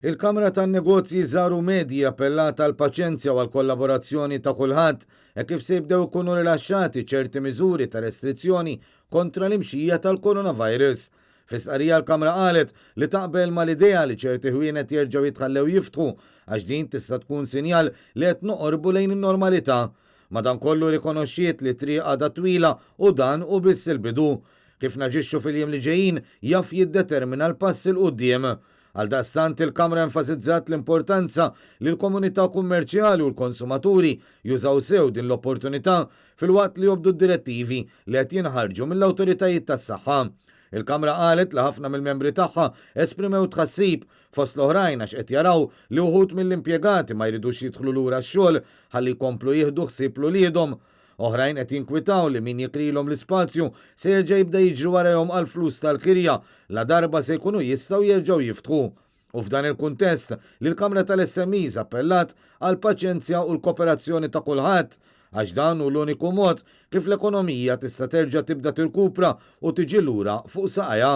Il-Kamra tan-Negozji Żgħar u Medji appellat għall-paċenzja u għall-kollaborazzjoni ta' kulħadd hekk kif se jibdew ikunu rilaxxati ċerti miżuri ta' restrizzjoni kontra l-imxija tal-coronavirus. Fi stqarrija l-Kamra qalet li taqbel mal-idea li ċerti ħwienet jerġgħu jitħallew jiftħu għax din tista' tkun sinjal li qed noqorbu lejn in-normalità. Madankollu rikonoxxiet li t-triq għadha twila u dan hu biss il-bidu. Kif naġixxu fil-jiem li ġejjin jaf jiddetermina l-pass 'il quddiem. Għaldaqstant il-Kamra enfasizzat l-importanza li l-komunità kummerċjali u l-konsumaturi jużaw sew din l-opportunità filwaqt li jobdu d-direttivi li qed jinħarġu mill-awtoritajiet tas-saħħa. Il-Kamra qalet li ħafna mill-membri tagħha esprimew tħassib fost l-oħrajn għax qed jaraw li wħud mill-impjegati ma jridux jidħlu lura x-xogħol ħalli jkomplu jieħdu ħsieb l-uliedhom. Oħrajn qed jinkwitaw li min jikrilhom l-ispazju se jerġa' jibda jiġri warajhom għall-flus tal-kirja ladarba se jkunu jistgħu jerġgħu jiftħu. U f'dan il-kuntest li l-Kamra tal-SMEs appellat għall-paċenzja u l-kooperazzjoni ta' kulħadd għax dan hu l-uniku mod kif l-ekonomija tista' terġa' tibda tirkupra u tiġi lura fuq saqajha.